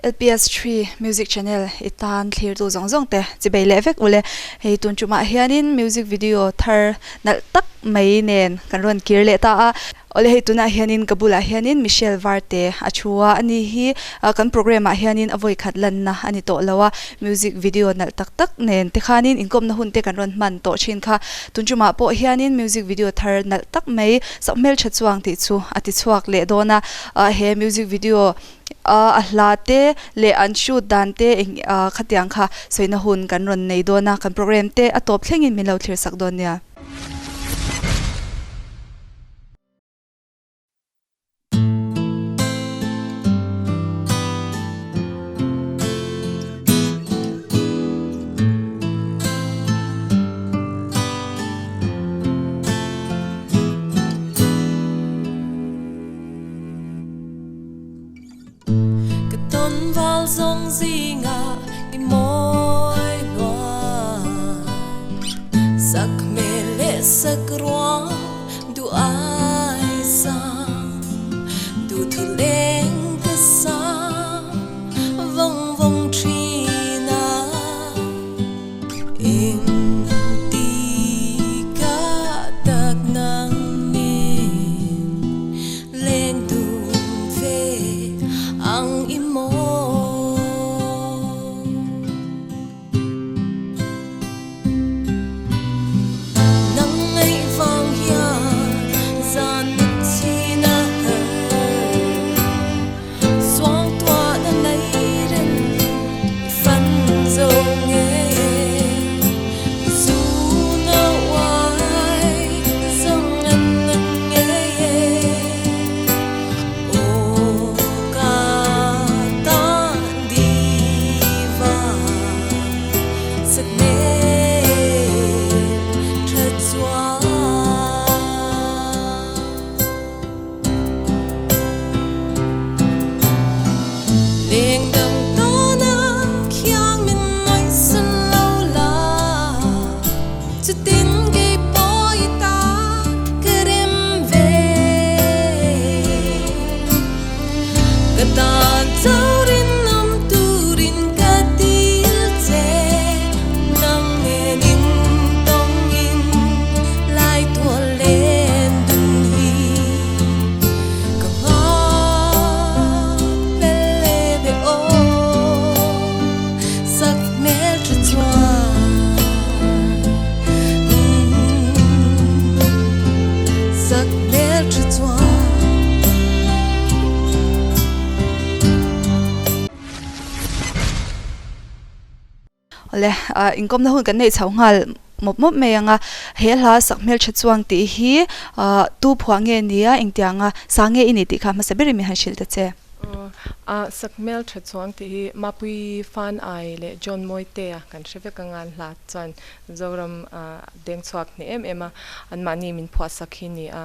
LPS Three Music Channel i tan thlirtu zawng zawng te chi bei leh vek ule. Hei tun tumah hianin music video thar nalh tak mai nen kan rawn kir leh ta a. Awle hei tunah hianin ka bulah hianin Michelle Varte a thu a, ani hi kan programme ah hianin a vawi khat lanna a ni tawh lo a, music video nalh tak tak nen te khanin inkawmna hun te kan rawn hman tawh thin kha. Tun tumah pawh hianin music video thar nalh tak mai Sakhmeltha Chuang tih chu a ti chhuak leh dawn a, he music video A hla te leh an shoot dan te eng khatiang kha sawina hun kan rawn nei dawn a, kan program te a tawp thlengin min lo thlir sak dawn nia. Ka tawnval zawng zingah i mawi hnuai Sak hmel leh sak ruang duh ai sang Duhthu leng ka sang vawng vawng thin a Eng ti ka tak nang nen Leng dun ve ang i maw. Nang ngaih vang hian zan mut chin a har. Suang tuah na lei reng i fan zo nge. I zu na uai zong an na nge. Aw ka tan di va sak mel tha chuan. Leng dang tawna khiang min ngaihsan lo la, chutin kei pawh i ta ka rem ve. Ka tan chaurin awm turin ka dil che, nang nen in tawngin lai tual len dun hi. Ka nghak fel e ve aw, sak hmel tha chuan, sak hmel tha chuan. Awle, inkawmna hun kan neih chho nghal mawp mawp mai ang a, he hla sak hmeltha chuang tih hi tu phuah nge nia engtianga sa nge i ni tih kha hmasa berin min han hrilh ta che. Aw, sak hmeltha chuang tih hi Mapui Fan Ai leh John Mawitea kan hre vek anga an hla chuan Zoram deng chhuak hneh em em a, anmahni min phuah sak hi ni a.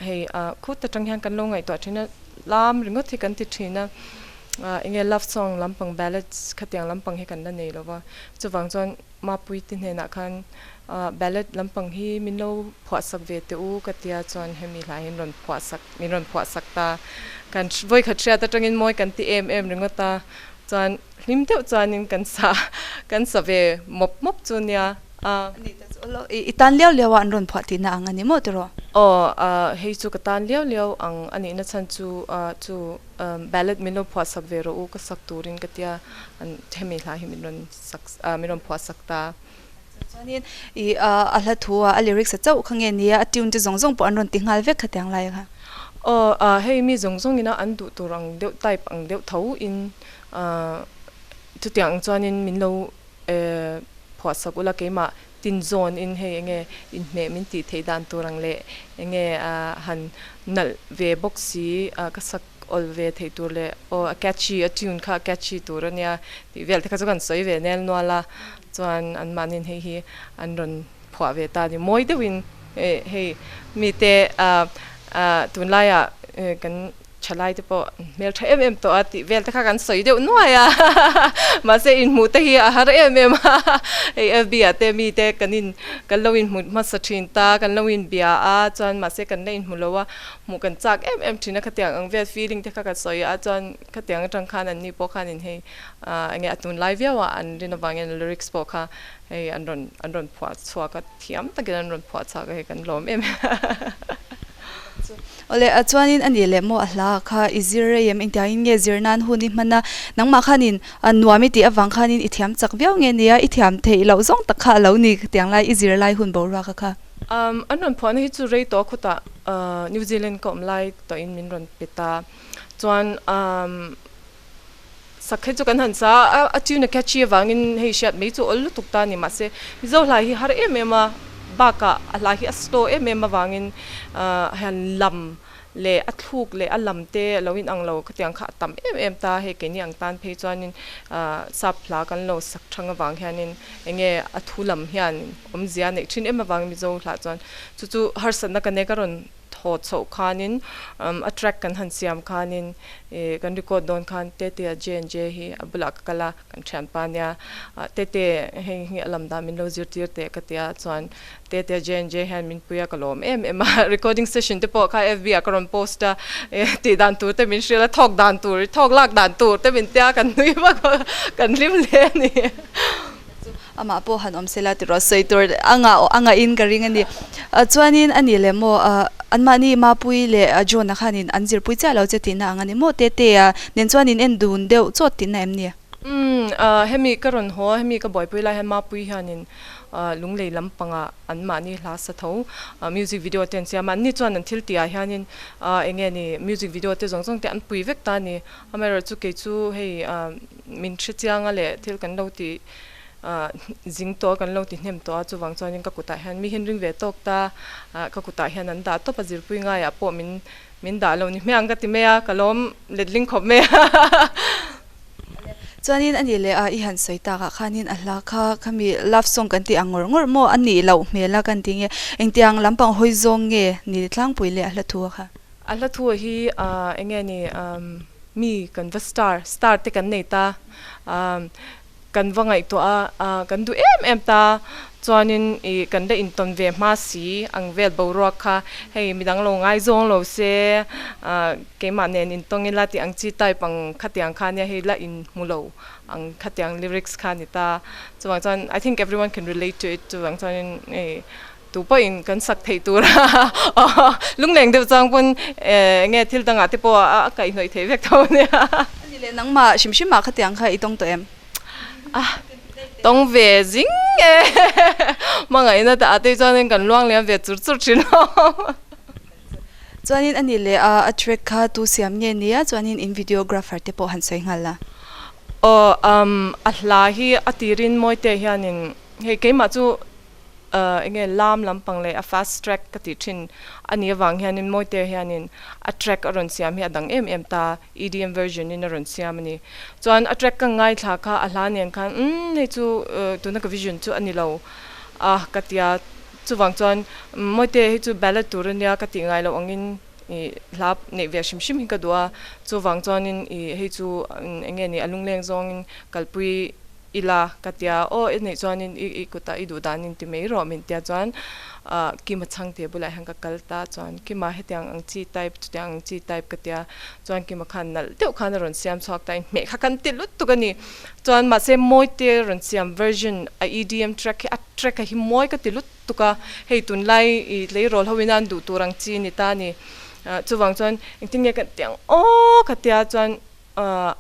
Hei khut atang hian kan lo ngaihtuah thin a, lam ringawt hi kan ti thin a. Enge love song lampang ballads khatiang lampang hi kan la nei lo va, chuvang chuan Mapui te hnenah khan ballad lampang hi min lo phuah sak ve teh u ka tia chuan hemi hla hi rawn phuah sak min rawn phuah sak ta, kan vawikhat hriat atangin mawi kan ti em em ringawt a, chuan hlim deuh chuanin kan sa kan sa ve mawp mawp chu nia. I tan liau liau a an rawn phuah tihna ang a ni maw tiraw? Aw, hei chu ka tan liau liau ang a nihna chhan chu chu ballad min lo phuah sak ve rawh u ka sak turin ka tia an hemi hla hi min rawn sak min rawn phuah sak ta. Chuanin i a hla thu a a lyrics a chauh kha nge nia a tune te zawng zawng pawh an rawn ti nghal vek kha tiang lai kha. Aw, hei mi zawng zawng ina an duh tur ang deuh type ang deuh tho in chutiang ang chuanin min lo phuah sak ula keimah tin zawn in hei enge inhmeh min tih theih dan tur ang leh enge han nalh ve bawk si ka sak awl ve theih tur leh aw a catchy a tune kha a catchy tur ania tih vel te kha chu kan sawi ve nel nual a chuan anmahniin hei hi an rawn phuah ve ta a ni mawi deuhin hei mite tunlaiah kan. Thalai te pawh hmel tha em em tawh a tih vel te kha kan sawi deuh nuai a, mahse inhmuh te hi a har em em a, hei FB ah te mi te kan in kan lo inhmu hmasa thin ta, kan lo inbia a chuan mahse kan la inhmu lo a, hmuh kan chak em em thin a khatiang ang vel feeling te kha ka sawi a chuan khatiang atang khan an ni pawh khanin hei ah enge a tunlai viau a an rin avangin lyrics pawh kha hei an rawn an rawn phuah chhuak a thiam takin an rawn phuah chhuak a hei kan lawm em em. Awle, a chuanin a nih leh maw a hla kha i zir rei em? Engtiangin nge zir nan hun i hman a? Nangmah khanin a nuam i tih avang khanin i thiam chak viau nge nia? I thiam theih loh zawng tak kha a lo ni tiang lai i zir lai hun boruak a kha. An rawn phuahna hi chu rei tawh khutah New Zealand ka awm lai tawhin min rawn pe ta. Chuan sak hi chu kan han sa a, a tune a catchy avangin hei hriat mai chu awl lutuk ta a ni. Mahse, Mizo hla hi har em em a, bakah a hla hi a slow em em avangin ahh hian lam leh a thluk leh a lam te a lo inang lo khatiang kha a tam em em ta. Hei keini ang tan phei chuanin ahh sap hla kan lo sak thang avang hianin enge a thu lam hian awmzia neih thin em avangin Mizo hla chuan chu chu harsatna ka nei ka rawn Thaw chhoh khanin a track kan han siam khanin ih kan record dawn khan Tetea J&J hi a bulah ka kal a, kan thianpa nia Tete hei hi a lam dan min lo zirtir teh ka tia chuan Tetea J&J hian min pui a ka lawm em em a, recording session te pawh kha FB ah ka rawn post a tih dan tur te min hrilh a, thawk dan tur thawk lak dan tur te min tia kan nui vak a kan hlim hle a ni. Amah pawh han awm sela tih rawh sawi tur a ngah a ngahin ka ring a ni. Chuanin a nih leh maw anmahni Mapuii leh John-a khanin an zirpui chiah lo che tihna ang a ni maw Tetea nen chuan in en dun deuh chawt tihna em ni? Umm hemi ka rawn haw a, hemi ka buaipui lai hian Mapuii hianin lunglei lampangah anmahni hla sa tho music video te an siam a, anni chuan an thil tihah hianin eng nge ni music video te zawng zawng te an pui vek ta a ni. Amaherawhchu kei chu hei min hre chiang a leh thil kan lo ti zing tawh a kan lo ti hnem tawh a chuvang chuanin ka kutah hian mi hian ring ve tawk ta ka kutah hian an dah tawp a zirpui ngaiah pawh min min dah lo ni hmiang ka ti mai a ka lawm letling khawp mai a. Chuanin a nih leh a i han sawi takah khanin a hla kha khami love song kan tih ang ngawr ngawr maw a nih loh hmel a kan ti nge engtiang lampang hawi zawng nge ni tlangpui leh a hla thu a kha. A hla thu hi eng nge ni mi kan va star star te kan nei ta kan va ngaihtuah a kan duh em em ta chuanin ih kan la intawn ve hma si ang vel boruak kha hei midang lo ngaizawng lo se keimah nen intawng ila tih ang chi type ang khatiang kha nia hei la inhmu lo ang khatiang lyrics kha a ni ta chuvang chuan I think everyone can relate to it chuvang chuanin hei Tu pawhin kan sak theih tur a lungleng deuh chang pawn eng nge thil dangah te pawh a kaihhnawih theih vek tho ania. A ni leh nangmah hrim hrim ah khatiang kha i tawng tawh em? A tawng ve zing e hmangaihna te ah te chuanin kan luang liam ve chur chur thin lo. Chuanin a ni leh a a track kha tu siam nge nia chuanin in videographer te pawh han sawi nghal la. Aw a hla hi a tirin Mawite hianin hei keimah chu eng nge lam lampang leh a fast track ka tih thin a nih avang hianin Mawite hianin a track a rawn siam hi a dang em em ta, EDM version in a rawn siam a ni. Chuan a track ka ngaithla kha a hla nen khan umm hei chu tuna ka vision chu a ni lo a ka ti a, chuvang chuan Mawite hei chu ballad tur a nia ka tih ngai loh angin ih hla neih ve hrim hrim hi ka duh a, chuvang chuanin ih hei chu eng nge ni a lungleng zawngin kalpui Ila ka tia aw i neih chuanin i i kutah i duh danin ti mai rawh min tia chuan ah Kima chhangte bulah hian ka kal ta chuan Kima hetiang ang chi type chutiang ang chi type ka tia chuan Kima khan nalh deuh khan a rawn siam chhuak ta inhmeh kha kan ti lut tuk a ni chuan mahse Mawite rawn siam version a EDM track hi a track a hi mawi ka ti lut tuk a hei tunlai i tleirawl ho ina an duh tur ang chi ni ta a ni ah chuvang chuan engtin nge kan tiang aw ka tia chuan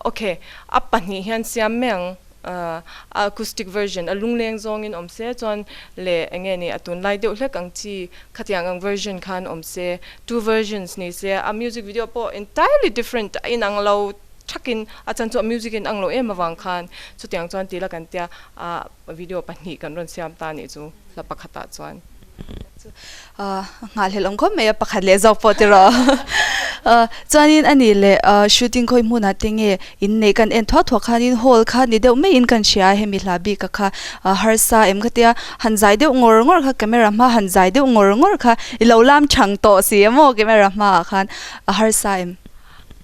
Ok, a pahnih hian siam mai ang. A acoustic version, a lungleng zawngin awm se chuan leh eng nge ni a tunlai deuh hlek ang chi khatiang ang version khan awm se, two versions ni se, a music video pawh entirely different a inang lo thakin a chan chu a music in ang lo em avang khan chutiang chuan tila kan tia a video pahnih kan rawn siam ta nih chu hla pakhatah chuan. Chu nghahhlelh awm khawp mai a pakhat leh zawk pawh tiraw chuanin a nih leh shooting khawi hmunah te nge inneih kan en thuak thuak khanin hall kha ni deuh maiin kan hria a hemi hla bik a kha harsa em kha tia han zai deuh ngawr ngawr kha camera hma han zai deuh ngawr ngawr kha i lo lam chhang tawh si emaw camera hmaah khan a harsa em.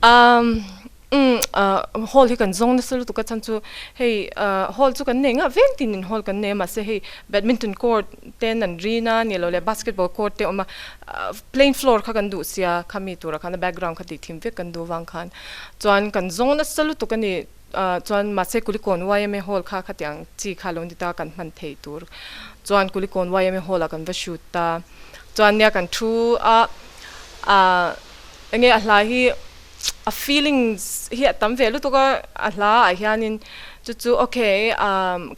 Um umm hall hi kan zawng nasa lutuk a chhan chu hei hall chu kan nei ngah veng tin in hall kan nei a mahse hei badminton court ten an rin a ni lo leh basketball court te a awm a plain floor kha kan duh sia khami turah khan a background kha tih thim vek kan duh avang khan chuan kan zawng nasa lutuk a ni chuan mahse Kulikawn yma hall kha khatiang chi kha lo ni ta kan hman thei tur chuan Kulikawn yma hall ah kan va shoot ta chuan nia kan thu a ah. Enge a hla hi a feelings hi a tam ve lutuk a, a hla ah hianin chu chu ok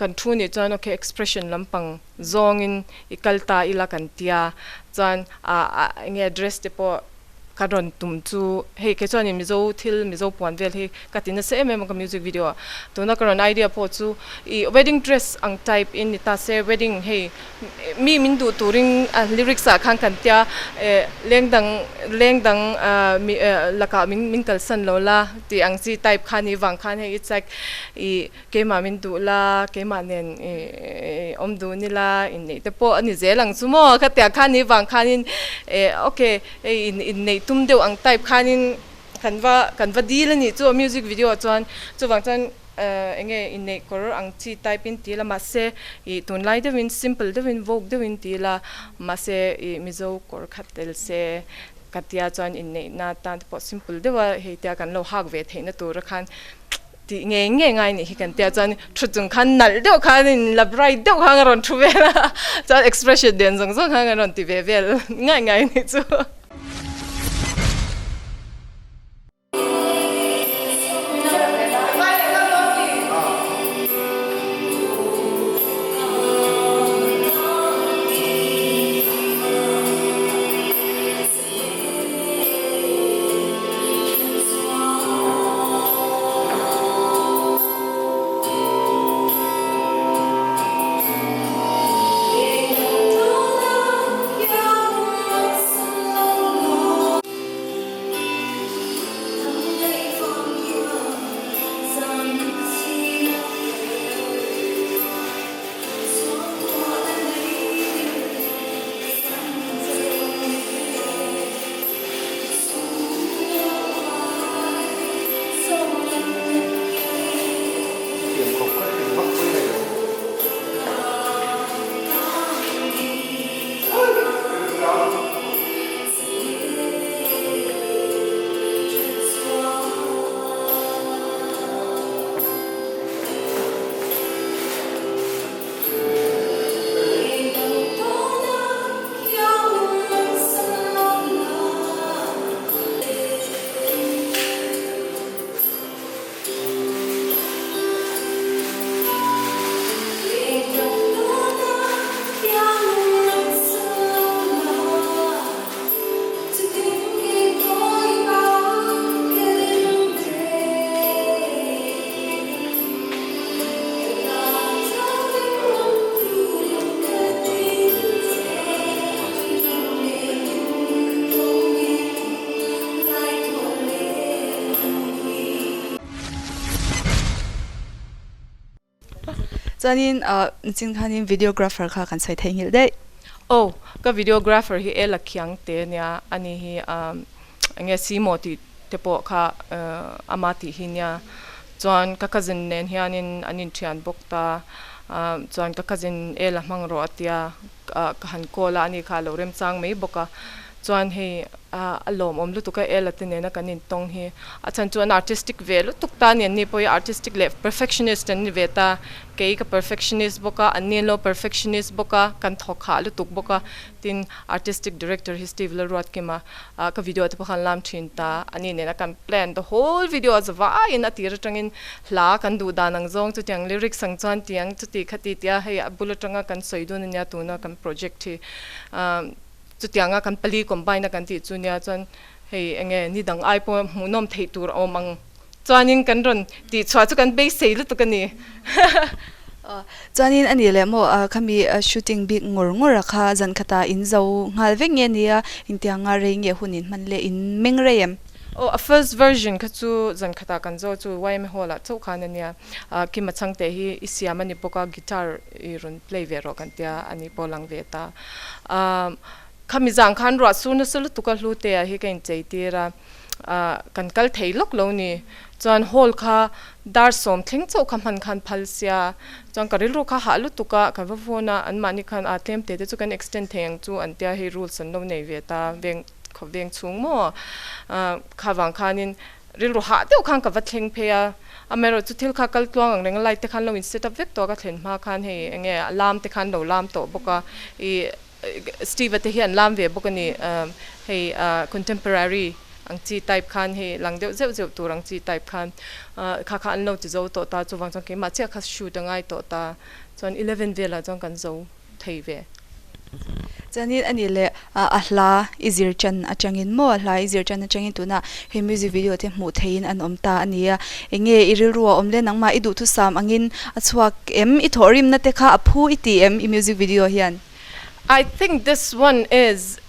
kan thu nih chuan ok expression lampang zawngin i kal ta ila kan tia chuan ah enge dress te pawh ka rawn tum chu hei kei chuanin Mizo thil Mizo puan vel hi ka ti nasa em em a ka music video ah tuna ka rawn idea pawh chu ih wedding dress ang type in ni ta se wedding hei Mi min duh turin a lyrics ah khan kan tia eh leng dang leng dang mi lakah min min kalsan lo la tih ang chi type kha ni vang khan hei it's like ih keimah min duh la keimah nen ih awm duh ni la inneih te pawh a ni zel ang chu maw khatia khan ni vang khanin eh okay hei in inneih tum deuh ang type khanin kan va kan va dil a nih chu a music video ah chuan chuvang chuan Eng nge inneih kawr ang chi type in ti la mahse ih tunlai deuhin simple deuhin vogue deuhin ti la mahse ih Mizo kawr khat tel se ka tia chuan inneihna tan te pawh simple deuha hei tia kan lo hak ve theihna tura khan tih ngei ngei ngai nih hi kan tia chuan thu chung khan nalh deuh khan in la bright deuh khan a rawn thu vel a chuan expression den zawng zawng khan a rawn ti ve vel ngai ngai nih chu. Chuanin nichin khanin videographer kha kan sawi theihnghilh daih. Aw, ka videographer hi Ella Khiang te ania, ani hi enge Simo tih te pawh kha ama tih hi nia. Chuan ka cousin nen hianin an inthian bawk ta, chuan ka cousin Ella hmang rawh a tia, ka han call a, ani kha a lo remchang mai bawk a. Chuan hei a lawmawm lutuk a Ella te nena kan intawng hi a chhan chu an artistic ve lutuk ta a ni an ni pawh hi artistic leh perfectionist an ni ve ta kei ka perfectionist bawk a an ni an lo perfectionist bawk a kan thawk hah lutuk bawk a tin artistic director hi Steve Lalruatkima ka video te pawh khan lam thin ta a ni nena kan plan the whole video a zavaiin a tir atangin hla kan duh dan ang zawng chutiang lyrics ang chuan tiang chuti khati tia hei a bul atanga kan sawi dun ania tuna kan project hi. Chutianga kan pali combine a kan tih chu nia chuan hei enge ni dang ai pawh hmuhnawm theih tur a awm ang chuanin kan rawn tih chhuah chu kan beisei lutuk a ni. Chuanin a nih leh maw khami shooting bik ngawr ngawr a kha zan khatah in zo nghal vek nge nia engtianga rei nge hun in hman leh in meng rei em? Aw a first version kha chu zan khatah kan zo chu yma hall ah chauh khan a nia Kima Chhangte hi i siam a ni bawk a guitar i rawn play ve rawh kan tia a ni pawh lang ve ta. Khami zang khan ruah sur nasa lutuk a hlu te ah hi ka inchei tir a. kan kal thei lawk lo ni. Chuan hall kha dar sawm thleng chauh kha hman khan phal sia, chuan ka rilru kha hah lutuk a, ka va phone a, anmahni khan a tlem te te chu kan extend thei ang chu an tia hei rules an lo nei ve ta veng khaw veng chhung maw kha vang khanin rilru hah deuh khan ka va thleng phei a, amaherawhchu thil kha kal tluang ang reng a light te khan lo in set up vek tawh a ka thlen hma khan hei enge a lam te khan lo lam tawh bawk a ih Steve-a te hi an lam ve bawk a ni. Hei contemporary ang chi type khan hei lang deuh zeuh zeuh tur ang chi type khan kha kha an lo ti zo tawh ta. Chuvang chuan keimah chiah kha shoot a ngai tawh ta. Chuan eleven velah chuan kan zo thei ve. Chuanin a nih leh a hla i zir chan atangin maw a hla i zir chan atangin tunah hei music video te hmuh theihin an awm ta a ni a. Enge i rilru a awm le nangmah i duhthusam angin a chhuak em? I thawhrimna te kha a phu i ti em i music video hian? I think this one is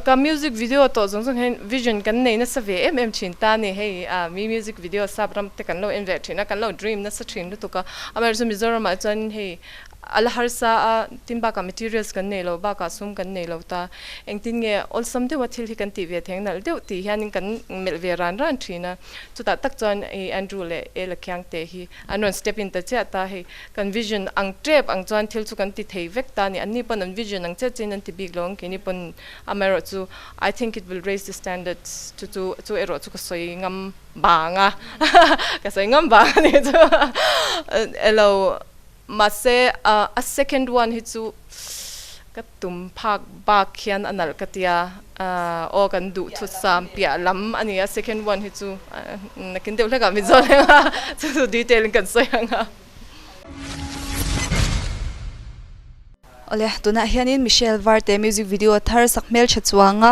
ka music video tawh zawng zawng hian vision kan nei nasa ve em em thin ta ni hei mi music video sap ram te kan lo en ve thin a kan lo dream nasa thin lutuk a amaherawhchu Mizoram ah chuan hei a la harsa a tin bakah materials kan nei lo bakah sum kan nei lo ta engtin nge awlsam deuha thil hi kan tih ve theng nalh deuh tih hianin kan melh ve ran ran thin a chutah tak chuan hei Andrew leh Ella Khiangte hi an rawn step in ta chiah ta hei Kan vision ang tep ang chuan thil chu kan ti thei vek ta a ni. Anni pawn an vision ang chiah chiahin an ti bik lo ang keini pawn amaherawhchu I think it will raise the standards chu chu chu erawh chu ka sawi ngam bang a ka sawi ngam bang a nih chu elo mahse a second one hi chu ka tum phak bak hian a nalh ka tia aw kan duh thusam piah lam a ni a second one hi chu nakin deuh hlekah min zawt reng a chu chu detail in kan sawi ang a. Awle, tunah hianin Michelle Varte music video thar sak hmeltha chuanga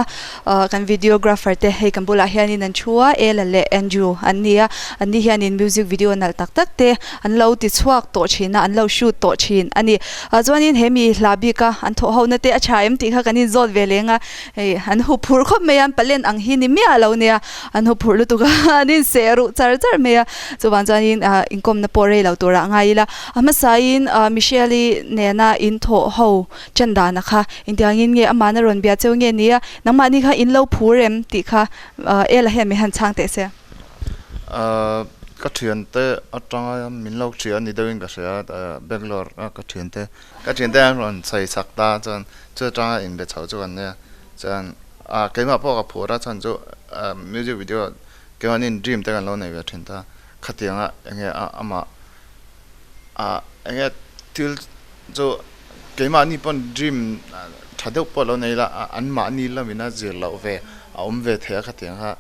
kan videographer te hei kan bulah hianin an thu a, Ella leh Andrew an ni a, anni hianin music video nalh tak tak te an lo ti chhuak tawh thin a, an lo shoot tawh thin a ni. Chuanin he mi hla bika an thawh ho na te a tha em tih kha kan inzawt ve leng a, hei an hu phur khawp mai a, an palen ang hi ni miah lo nia, an hu phur lutuk a, an inseh ruh char char mai a, chuvang chuanin inkawmna pawh rei lo turah ngai ila. A hmasain Michelle-i nena in thawh ho chan dana kha engtiangin nge amahna rawn bia cheu nge nia, nangmahni kha in lo phur em tih kha Ella hian min han chhang teh se. Ka thiante atanga min lo hria ni deuhin ka hria Bangalore a ka thiante ka thiante an rawn sawi chak ta chuan chu atanga inbe chho chu kan nia chuan keimah pawh ka phur a chhan chu music video keimahni dream te kan lo nei ve thin ta khatianga enge amah enge thil chu keimahni pawn dream tha deuh pawh lo nei ila anmahni lamina zir loh ve a awm ve thei a khatiang kha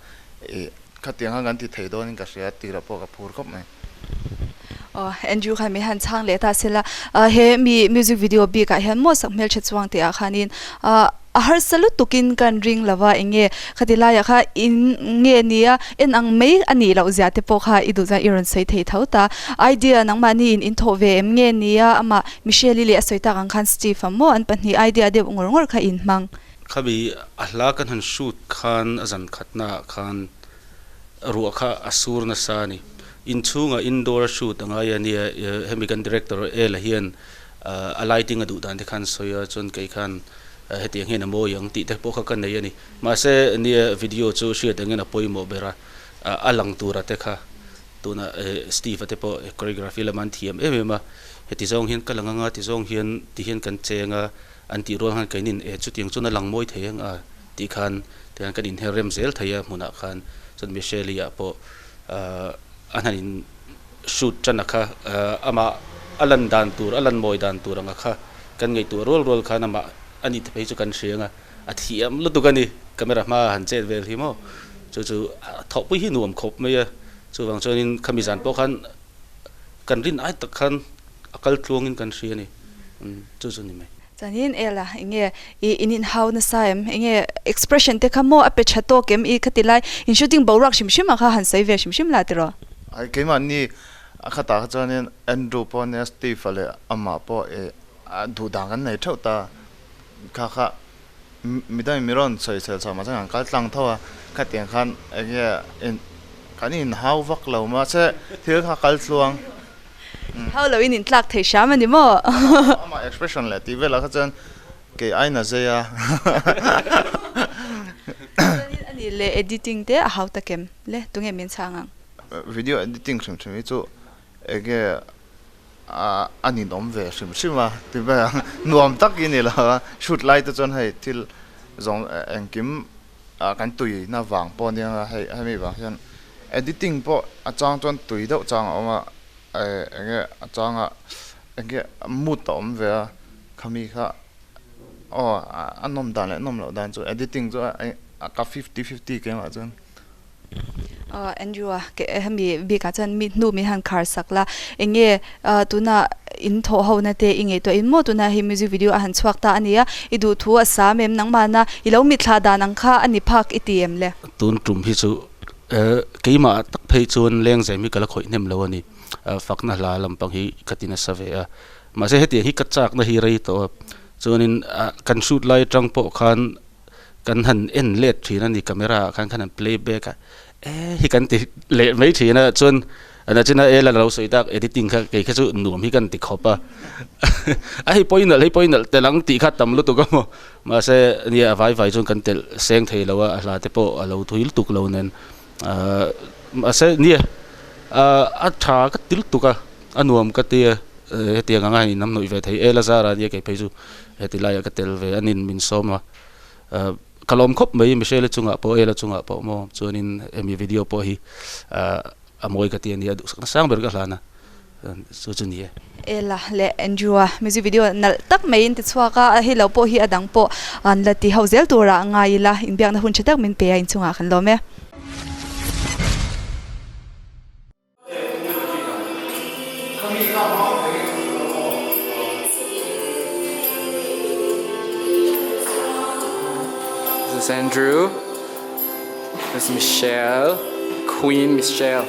ih khatiang kha kan ti thei dawnin ka hria tirah pawh ka phur khawp mai. Aw Andrew khan min han chhang leh ta sela he mi music video bikah hian maw sak hmeltha chuang tih ah khanin A harsa lutukin kan ring lo va, enge khati laiah kha in nge nia en ang mai a nih loh zia te pawh kha i duh chuan i rawn sawi thei tho ta. Idea nangmahni in in thawh ve em nge nia amah Michelle-i leh a sawi tak ang khan Steve-a maw an pahnih idea deuh ngawr ngawr kha in hmang. Khami a hla kan han shoot khan a zan khatnaah khan ruah kha a sur nasa a ni. Inchhungah indoor a shoot a ngai a nia, hemi kan director Ela hian a lighting a duh dan te khan sawi a, chuan kei khan hetiang hian a mawi ang tih te pawh kha ka nei a ni. Mahse nia video chu hriat engin a pawimawh ber a, a lang tura te kha tuna Steve-a te pawh choreography lama an thiam em em a, heti zawng hian ka lang anga ti zawng hian ti hian kan cheng a, an tih rual khan keinin e chutiang chuan a lang mawi thei ang a tih khan tihian kan inher rem zel thei a hmunah khan chuan Michelle-i ah pawh a hnan in shoot tan a kha amah a lan dan tur a lan mawi dan tur anga kha kan ngaihtuah rual rual khan amah a nih te phei chu kan hria ang a, a thiam lutuk a ni camera hma han chet vel hi maw chu chu thawhpui hi nuam khawp mai a chuvang chuanin khami zan pawh khan kan rin ai tak khan a kal tluangin kan hria a ni chu chu ni mai. Chuanin Ella enge i in inhau nasa em enge expression te kha maw a pe tha tawk em i khati lai in shooting boruak hrim hrim ah kha han sawi ve hrim hrim la tiraw. Ai keimahni a khatah kha chuanin Andrew pawh ania Steve a leh amah pawh i duh dan kan nei theuh ta kha kha midangin mi rawn sawi sel chho mahse kan kal tlang tho a khatiang khan enge kan inhau vak lo mahse thil kha kal tluang. Hau lo in intlak thei hram a ni maw? Amah expression leh tih velah kha chuan kei aina zei a. Chuanin a ni Ani leh editing te a hau takem le tunge min chhang ang? Video editing hrim hrim hi chu enge a ninawm ve hrim hrim a ti mai ang. Nuam tak i ni lo a, shoot lai te chuan hei thil zawng engkim kan tuina vang pawh a nia nga hei hemi vang hian editing pawh a chang chuan tui deuh chang a awm a enge a changa enge mood a awm ve a khami kha aw a nawm dan leh nawm loh dan chu editing chu a ka fifty fifty keimah chuan. Aw Andrew a ke hemi bikah chuan mi hnu min han khar sak la enge tuna in thawh ho na te i ngaihtuah in maw tuna hei music video a han chhuak ta a nia i duh thu a sam em nangmahna i lo mitthla dan ang kha a ni phak i ti em le. Tun tum hi chu keimah tak phei chuan lengzem hi ka la khawih hnem lo a ni fakna hla lampang hi ka ti nasa ve a mahse hetiang hi ka chakna hi rei tawh a chuanin kan shoot lai atang pawh khan kan han en let thin a ni camera ah khan khan han play back a eh hi kan ti leh mai thin a chuan a nachina e la lo sawi tak editing kha kei kha chu nuam hi kan ti khawp a a hei pawh i nalh hei pawh i nalh tel ang tih kha tam lutuk a maw mahse nia a vai vai chuan kan telh seng thei lo a a hla te pawh a lo thui lutuk lo nen ahh mahse nia ah a tha ka ti lutuk a a nuam ka ti a hetiang anga in hnamhnawih ve thei e la zara nia kei phei chu heti laiah ka tel ve a nin min sawm a ka lawm khawp mai Michelle chungah pawh Ella chungah pawh maw chuanin hemi video pawh hi a mawi ka ti a nia duhsakna sang ber ka hlan a chu chu ni e. Ella leh Andrew a music video nalh tak mai in ti chhuak a hei lo pawh hi a dang pawh an la ti ho zel turah ngai ila inbiakna hun tha tak min pe a inchungah kan lawm e. This is Andrew. This is Michelle. Queen Michelle.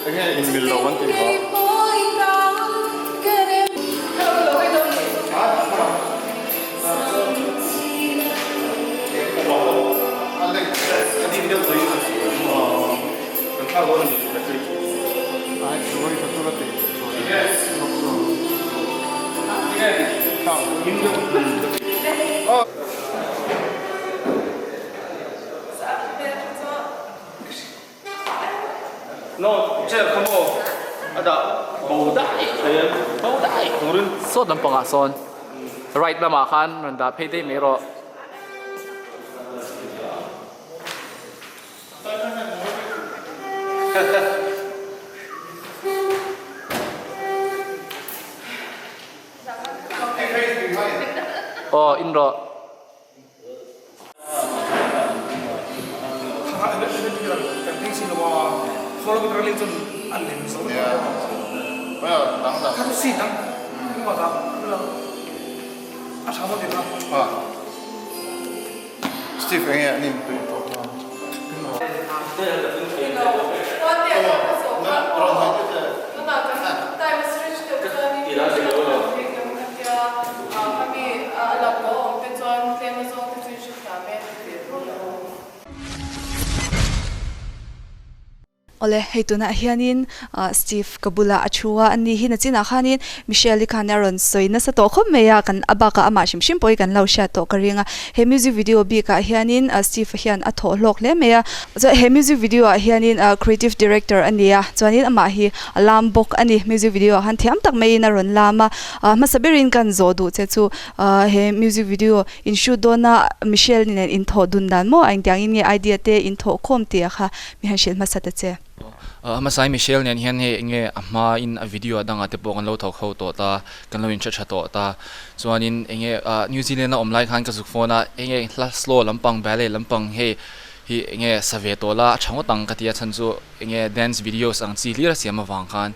Enge inmil lo an tih vang? No, chair kha maw a dah bo daih thei em? Bo daih turin. Sawt lampangah sawn right lamah khan rawn dah phei daih mai rawh. Aw in rawh. Steve enge an inpui tawh ta. Awle, hei tunah hianin Steve ka bulah a thu a, ani hi nachinah khanin Michelle-i khan a rawn sawi nasa tawh khawp mai a, kan a bakah amah hrim hrim pawh hi kan lo hriat tawh ka ring a. He music video bikah hianin Steve-a hian a thawh hlawk hle mai a, chuan he music video ah hianin creative director a ni a, chuanin amah hi a lam bawk a ni. Music video ah khan thiam tak maiin a rawn lam a, hmasa berin kan zawh duh che chu he music video in shoot dawna Michelle nen in thawh dun dan maw a engtiangin nge idea te in thawh khawm tih a kha mi han hrilh hmasa ta che. Hmasai Michelle nen hian hei enge a hma in a video dangah te pawh kan lo thawk ho tawh ta, kan lo inhre tha tawh ta. Chuanin enge New Zealand a awm lai khan ka zuk phone a, enge hla slow lampang ballet lampang hei hi enge sa ve tawh la a tha ngawt ang ka ti a chhan chu enge dance videos ang chi hlir a siam avang khan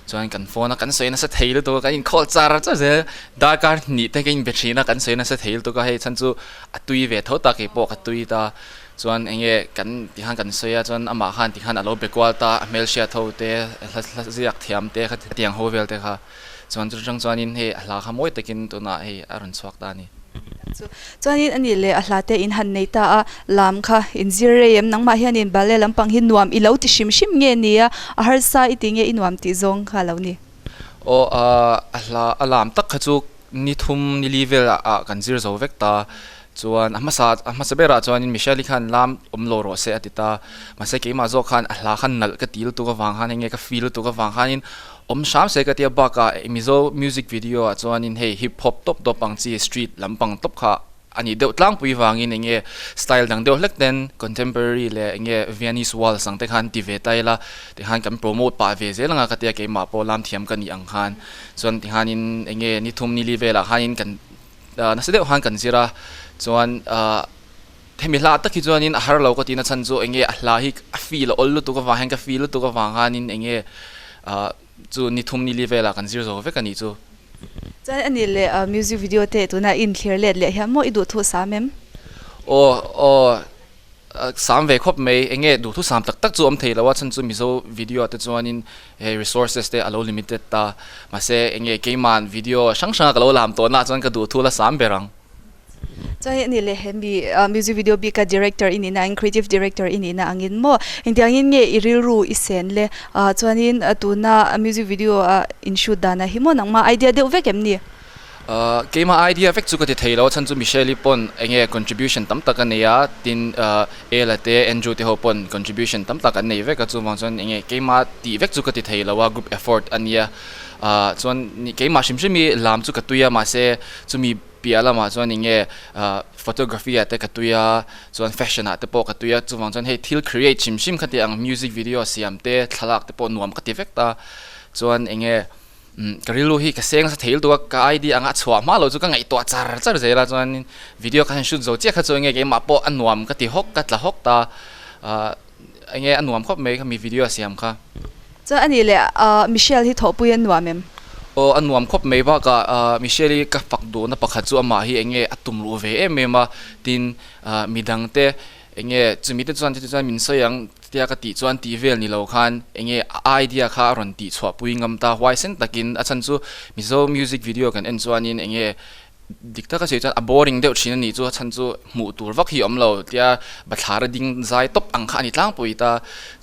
Chuan kan phone a kan sawi nasa thei lutuk a, kan inkhawlh char char zel. Darkar hnih te ka inbe thin a, kan sawi nasa thei lutuk a, hei chhan chu a tui ve tho ta, keipawh ka tui ta. Chuan eng nge kan tikhan kan sawi a, chuan amah khan tikhan a lo be kual ta, a hmelhriat ho te, hla hla ziak thiam te kha tiang ho vel te kha. Chuan chu chang chuanin hei a hla kha mawi takin tunah hei a rawn chhuak ta a ni. Chu chuanin a nih leh a hla te in han nei ta a, lam kha in zir rei em? Nangmah hianin ballet lampang hi nuam i lo ti hrim hrim nge nia? A harsa i ti nge i nuam tih zawng kha lo ni? Aw a hla a lam tak kha chu ni thum ni li vel ah kan zir zo vek ta. Chuan a hmasa a hmasa berah chuanin Michelle-i khan lam awm lo rawh se a ti ta. Mahse keimah zawk khan a hla khan nalh ka ti lutuk avang khan enge ka feel lutuk avang khanin awm hram se ka ti a bakah Mizo music video ah chuanin hei hip hop tawp tawp ang chi street lampang tawp kha a nih deuh tlangpui vangin enge style dang deuh hlek ten contemporary leh enge Viennese waltz ang te khan ti ve ta ila tikhan kan promote pah ve zel anga ka tia keimah pawh lam thiam ka nih ang khan chuan tikhanin enge ni thum ni li velah khanin kan nasa deuh khan kan zir a chuan ah hemi hla tak hi chuanin a har lo ka tihna chhan chu enge a hla hi a feel a awl lutuk avang hian ka feel lutuk avang khanin enge ah chu ni thum ni li velah kan zir zo vek a nih chu. Chuan a nih leh music video te tunah i inthlir let leh hian maw i duhthu sam em? Aw aw sam ve khawp mai enge duhthu sam tak tak chu awm thei lo a chhan chu Mizo video ah te chuanin hei resources te a lo limited ta mahse enge keiman video hrang hranga ka lo lam tawhna ah chuan ka duhthu la sam ber ang. Chuan a nih leh he mi music video bika director i nihna angin creative director i nihna angin maw engtiangin nge i rilru i sen le chuanin tuna music video a in shoot danah hi maw nangmah idea deuh vek em ni? Keimah idea vek chu ka ti thei lo a chhan chu Michelle-i pawn enge contribution tam tak a nei a tin Ella te Andrew te ho pawn contribution tam tak an nei vek a chuvang chuan enge keimah tih vek chu ka ti thei lo a group effort a nia chuan keimah hrim hrim hi lam chu ka tui a mahse chumi Piah lamah chuan eng nge photography ah te ka tui a, chuan fashion ah te pawh ka tui a, chuvang chuan hei thil create hrim hrim kha tih ang music video siam te thlalak te pawh nuam ka ti vek ta, chuan eng nge ka rilru hi ka seng nasa thei lutuk a, ka idea anga a chhuah hma loh chu ka ngaihtuah char char zel a, chuan video kha han shoot zo chiah kha chu eng nge keimah pawh a nuam ka ti hawk ka tla hawk ta, eng nge a nuam khawp mai khami video siam kha. Chuan a nih leh Michelle hi thawhpui a nuam em? Aw a nuam khawp mai bakah Michelle hi ka fak duhna pakhat chu amah hi eng nge a tum ruh ve em em a, tin midang te eng nge chumi te chuan chuti chuan min sawi ang tia ka tih chuan tih vel ni lo khan eng nge a idea kha a rawn tih chhuah pui ngam ta huaisen takin a chhan chu Mizo music video kan en chuanin eng nge Dik taka sawi chuan a boring deuh thin a nih chu a chhan chu hmuh tur vak hi a awm lo tia bathlar a ding zai tawp ang kha a ni tlangpui ta.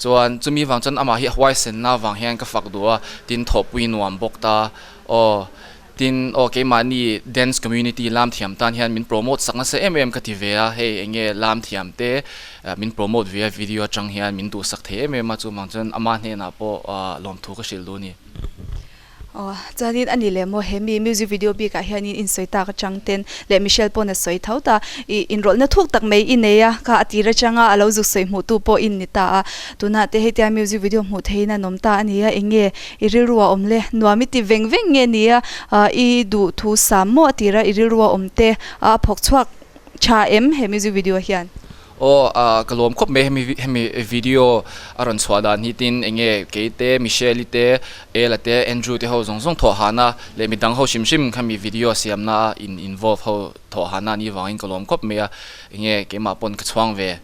Chuan chumi vang chuan amah hi a huaisenna vang hian ka fak duh a, tin thawhpui nuam bawk ta. Aw tin aw keimahni dance community lam thiam tan hian min promote sak nasa em em ka ti ve a, hei eng nge lam thiam te min promote ve a video atang hian min duhsak thei em em a, chuvang chuan ama hnenah pawh lawmthu ka hrilh duh a ni. Aw, chuanin a ni leh maw he mi music video bikah hianin insawi tak atang ten leh Michelle pawn a sawi tho ta, ih inrawlhna thuk tak mai i nei a, kha a tir atanga a lo zuk sawi hmuh tu pawh in ni ta a, tunah te hetia music video hmuh theihin an awm ta a ni a, eng nge i rilru a awm le, nuam i ti veng veng nge ni a, i duh thu sam maw a tira i rilru a awm te a phawk chhuak tha em he music video hian? Aw ah ka lawm khawp mai hemi hemi video a rawn chhuah dan hi tin eng nge kei te Michelle-i te Ella te Andrew te ho zawng zawng thawh hahna leh midang ho hrim hrim khami video siamna a in involve ho thawh hahna anih vangin ka lawm khawp mai a eng nge keimah pawn ka chhuang ve.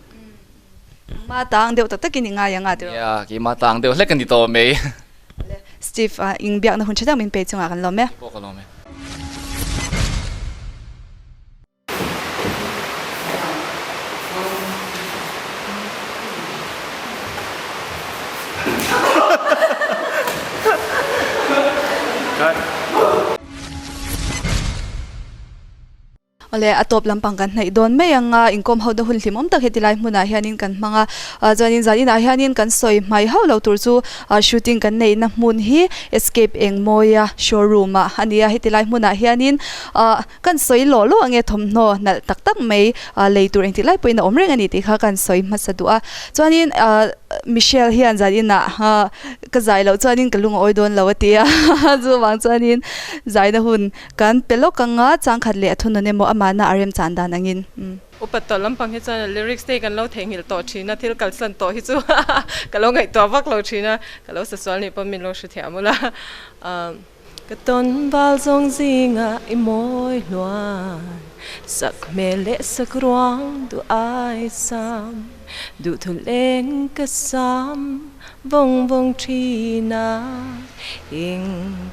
Keimah tang deuh tak takin i ngai ang a tiraw? Nia keimah tang deuh hlek a ni tawh mai. Steve ah inbiakna hun tha tak min pe chungah kan lawm e. Kei pawh ka lawm e. Awle, a tawp lampang kan hnaih dawn mai ang a, inkawm ho na hun hlimawm tak heti lai hmunah hianin kan hmang a, chuanin zaninah hianin kan sawi hmai hauh lo tur chu shooting kan neihna hmun hi Escape Engmawia showroom ah a ni a, heti lai hmunah hianin Kan sawi lawh lawh ange thawmhnaw nalh tak tak mai lei tur engtik lai pawhin a awm reng a ni tih kha kan sawi hmasa duh a. Chuanin Michelle hian zan inah ka zai loh chuanin ka lung a awi dawn lo a ti a, chuvang chuanin zaina hun kan pe lawk ang a, changkhat leh a thunawn emaw amahna a remchan dan angin. Upat tawh lampang hi chuan lyrics te hi kan lo theihnghilh tawh thin a, thil kalsan tawh hi chu ka lo ngaihtuah vak lo thin a, ka lo sasual nih pawh min lo hrethiam ula. Ka tawn val zawng zingah i mawi hluan, Sak hmel leh sak ruang duh ai sam, Duh thu leng ka sam vawng vawng thin a, Ing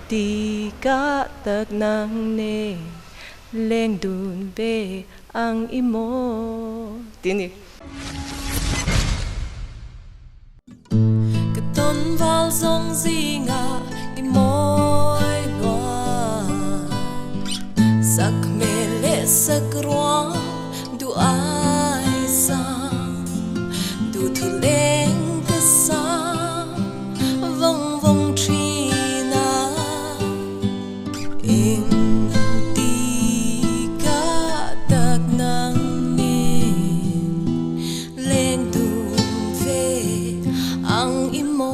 ti ka tak nang nen leng dun ve ang i maw ti ni. Ka tawn val zawng zingah i mawi. Sakruang du ai sang du thu leng ka sa vong vong thina ing ti ka tak nang ni leng tu ve ang imo.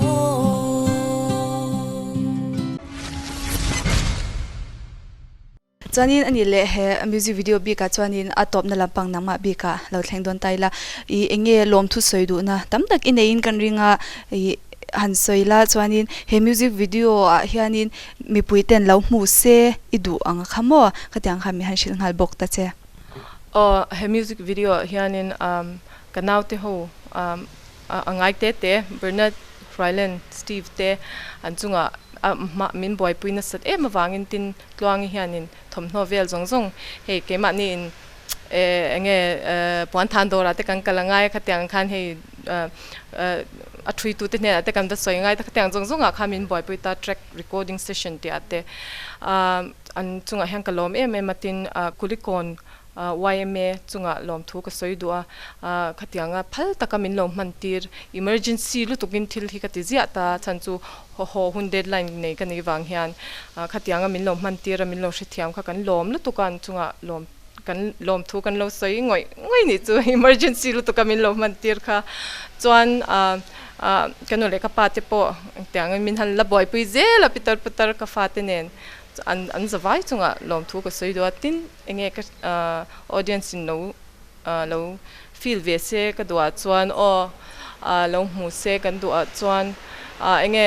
Chuanin ani leh he music video bikah chuanin a tawpna lampang nangmah bikah lo thleng dawn ta ila ih eng nge lawmthu sawi duhna tam tak i neiin kan ring a ih han sawi la chuanin he music video ah hianin mipui ten lo hmu se i duh ang kha maw khatiang khan min han hrilh nghal bawk ta che. Aw he music video ah hianin ka naute ho a ngai te te Bernard Hruailen Steve te an chungah a hmah min buaipui nasat em avangin tin Tluangi hianin thawmhnaw vel zawng zawng hei keimahni in eng nge puan than dawrah te kan kal angai a khatiang khan hei a thuitute hnenah te kan va sawi ngai ta khatiang zawng zawngah khan min buaipui ta track recording session tih ah te an chungah hian ka lawm em em a tin Kulikawn Yma chungah lawmthu ka sawi duh a, khatianga phal taka min lo hman tir, emergency lutukin thil hi ka ti ziah ta, chhan chu haw hun deadline nei ka nih vang hian khatianga min lo hman tir a, min lo hrethiam kha kan lawm lutuk a, an chungah lawm kan lawmthu kan lo sawi ngawih ngawih nih chu emergency lutuka min lo hman tir kha chuan ka nu leh ka pa te pawh engtiangin min han la buaipui zel a pitar putar ka fate nen an an zavai chungah lawmthu ka sawi duh a, tin enge ka audience in lo lo feel ve se ka duh ah chuan aw lo hmu se kan duh ah chuan enge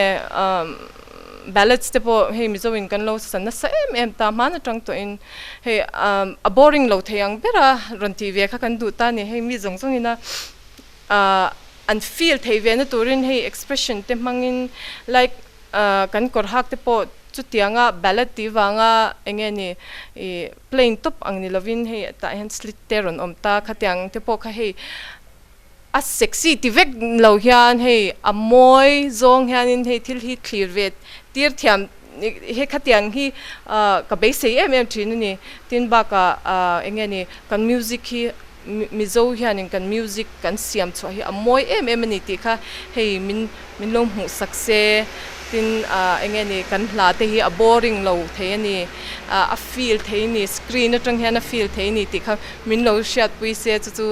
ballads te pawh hei Mizo in kan lo sa nasa em em ta hman atang tawh in hei a boring lo thei ang ber a rawn tih ve kha kan duh ta a ni hei mi zawng zawng in a an feel thei ve na turin hei expression te hmangin like Kan kawr hak te pawh chutianga ballad tih vanga eng nge ni ih plain tawp ang ni lovin hei tah hian slit te rawn awm ta khatiang te pawh kha hei a sexy ti vek lo hian hei a mawi zawng hianin hei thil hi thlir ve tir thiam he khatiang hi ka beisei em em thin a ni. Tin bakah eng nge ni kan music hi Mizo hianin kan music kan siam chhuah hi a mawi em em a ni tih kha hei min min lo hmuh sak se, tin eng nge ni kan hla te hi a boring lo thei a ni, a feel thei a ni, screen atang hian a feel thei a ni tih kha min lo hriatpui se chu chu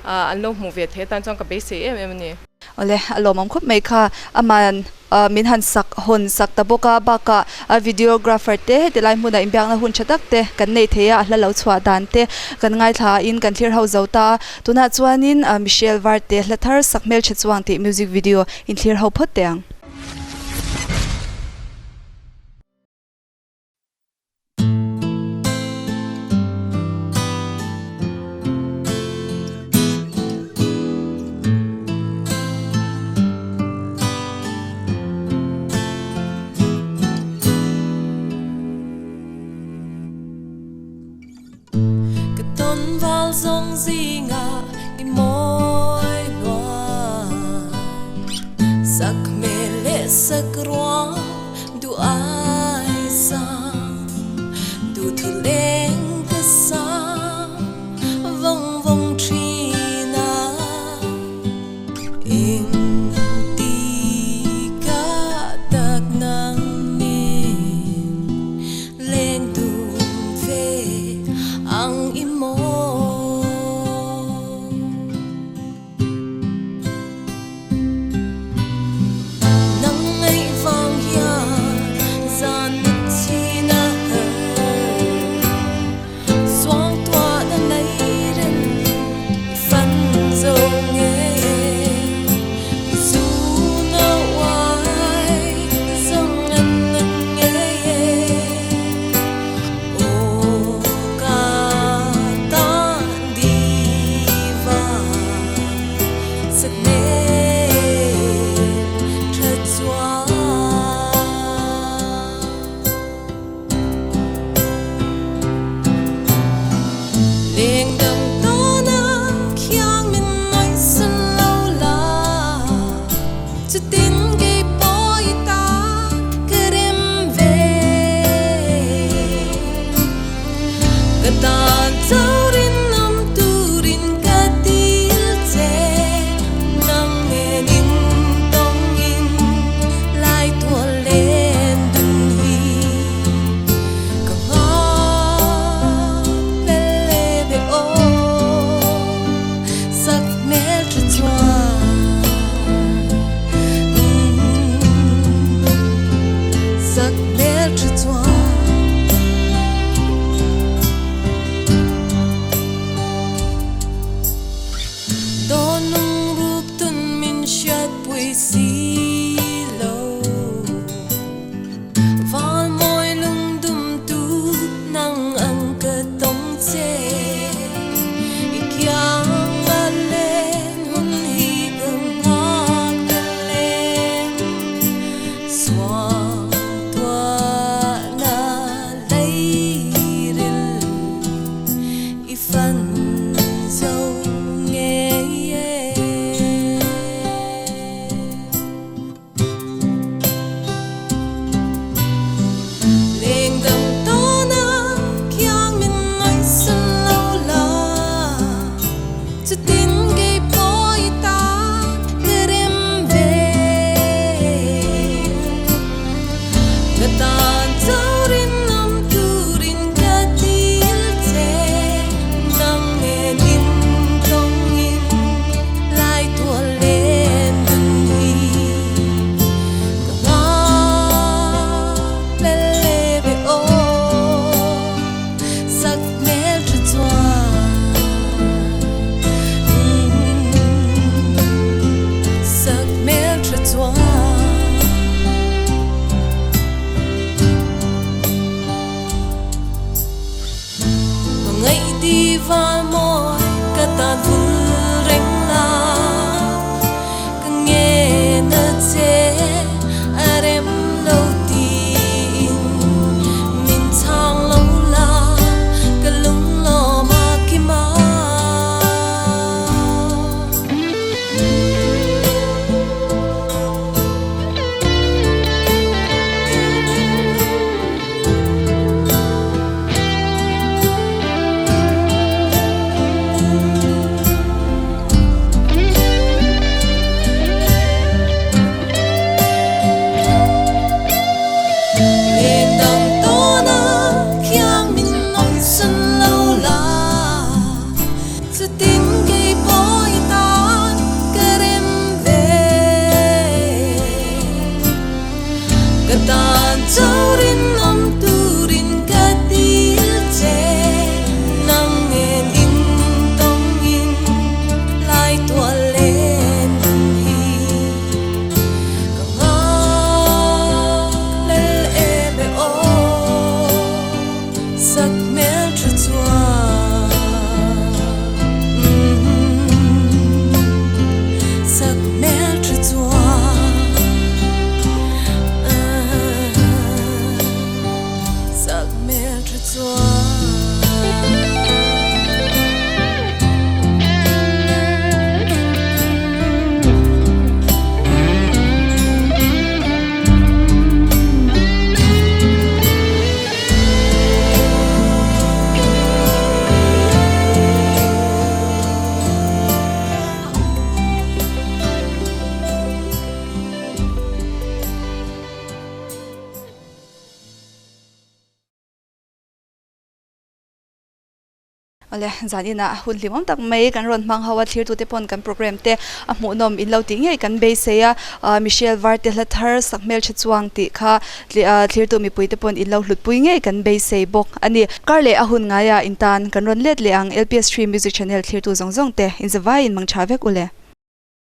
an lo hmuh ve thei atan chuan ka beisei em em a ni. Awle, a lawmawm khawp mai kha. Aman min han sak hawn sak ta bawk a, bakah a videographer te heti lai hmunah inbiakna hun tha tak te kan nei thei a, a hla lo chhuah dan te kan ngaithla a in kan thlir ho zo ta a. Tunah chuanin Michelle Varte hla thar sak hmeltha chuang tih music video in thlir ho phawt teh ang. Ka tawn val zawng zingah i mawi hnuai sak hmel leh sak ruang duh ai sang duh thu leng ka sang vawng vawng thin a eng ti ka tak nang nen Leng tum ve ang i maw. Nang ngaih vang hian zan na chin a her. Suang tuah na nei reng i fan zo nge. I zu na uai zang an na nge. Aw ka tan di va sak hmel tha chuan. Leng dang tawna khiang min ngaih san lo la, chutin kei pawh i ta ka rem ve. Ka tan Zorin awm turin ka dil che Nang nen in tawngin lai tual len dun hi Ka nghak lel e ve aw Sak hmel tha chuan Sak hmel tha chuan. Dawnung ruk tun min hriatpui si lo. Val mawi lungdum tu nang ang ka tawng che. I kiang a len hun hi ka nghak ta lem. Suang tuahna leiril i fan zo ngei e. Leng dang tawna khiang min ngaihsan lo la, chutin kei pawh i tan ka rem ve. Ka tan chaurin awm turin ka dil che, nang nen in tawngin lai tual len dun hi. Ka nghak lel e ve aw, sak hmel tha chuan, sak hmel tha chuan. Hmangaih ti val mawi ka tan vul reng la, ka ngen a che a rem lo tiin min chhang lo la, ka lung lawm a kim a. Leng dang tawna khiang min ngaihsan lo la, chutin kei pawh i tan ka rem ve. Ka tan chaurin awm turin ka dil che, nang nen in tawngin lai tual len dun hi. Ka nghak lel em e aw, sak hmel tha chuan, sak hmel tha chuan, sak hmel tha chuan. Awle, zan inah hun hlimawm tak mai kan rawn hmang ho a, thlirtute pawn kan program te a hmuhnawm in lo tih ngei kan beisei a, Michelle Varte hla thar sak hmeltha chuang tih kha thlirtu mipui te pawn in lo hlutpui ngei kan beisei bawk a ni. Kar leh a hun ngaiah in tan kan rawn let leh ang LPS 3 Music Channel thlirtu zawng zawng te in zavaiin mangtha vek u le.